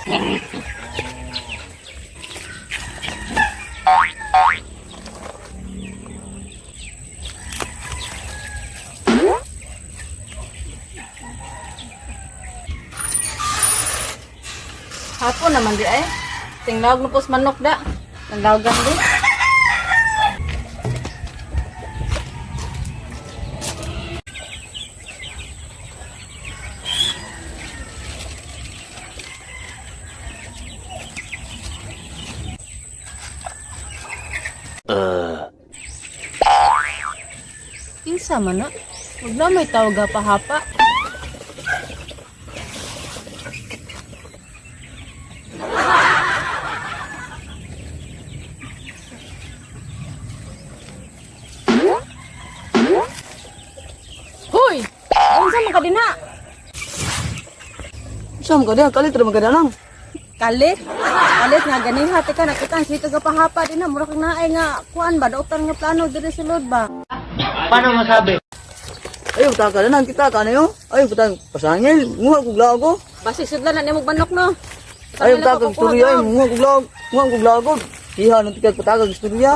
Hapon naman di ay. Tinglawag na pos manok da. Nanglawagan di. Kinsa man na? Huwag na may tawag hapa-hapa. Hoy! Unsa man ka dinha? Saan ka diyan? Kalit ra man ka lang. Kalit. Kalit nga ganiha tika nakita ang sito ka pahapa dinha mura kang naay nga kuan ba dautan nga plano diri sulod ba. Ayaw ta ka lang kita ka na yo. Ayaw ta pasangil, nguha kog lago. Basi sudlan na nimo manok no. Ayaw ta kag istorya, ay nguha kog lago, nguha kog lago. Iha nang tikag patagag istorya.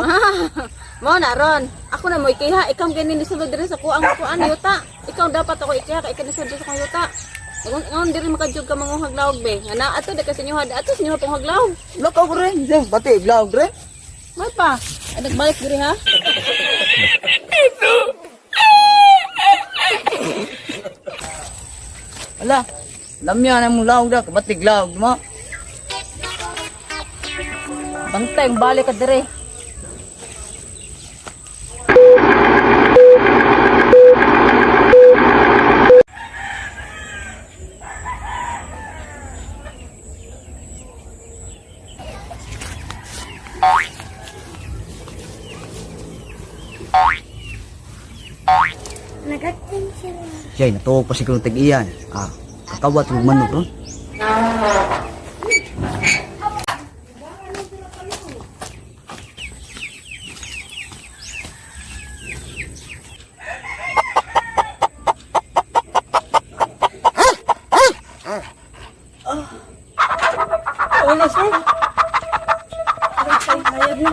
Mo na ron. Ako na mo ikiha, ikaw ganin ni sulod diri sa kuang kuan yuta. Ikaw dapat ako ikiha kay ikaw ni sulod sa kuang yuta. Ngon ngon diri makajug ka manguhag lawog be. Nga na ato di ka sa inyo ato sa inyo pong haglawog. Lakaw ko rin, Siyang, pati vlog rin. May pa. Ay, nagbalik diri ha. Ala, lamya na mong lawag da, kabatig lawag mo. Bantay, balik ka diri. Nagatin sila. Siya'y natuog pa siguro tag-iyan. Ah, kakawat ng manok ron. Una sir. Aray, hayag na.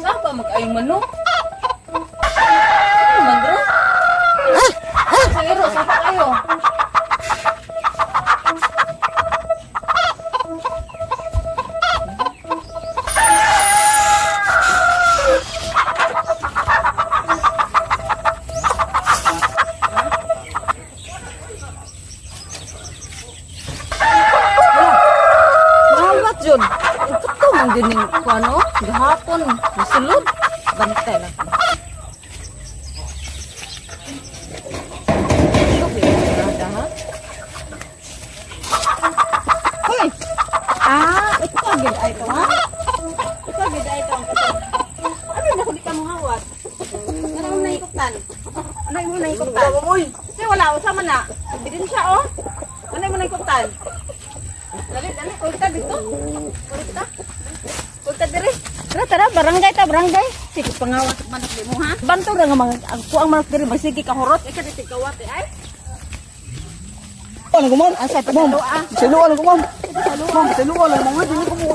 Saan pa mag-ayong manok? Ano man, bro? Sa iro, saan pa kayo? Nawat yun. Ito man din yung ano, gahapon, nasulod. Bantay lang. Hoy! Ah, ito gid ay ito ha? Ito gid ay ito. Ano na kung di ka mo hawat? Ano mo nahikuptan? Ano mo nahikuptan? Kasi wala, usama na. Bidin siya oh. Ano mo nahikuptan? Dali, dali, kulta dito. Kulta. Kulta dire. Tara, tara, barangay ta, barangay. Sige, pangawas sa manok mo ha. Banto ra nga mga ang kuang manok diri magsige ka horot, ikaw di kawat eh, ay. Ano ko ma'am? Asay pa sa Ma'am, ah. Saluan ko ma'am. Ma'am, saluan lang mga dili ko mo.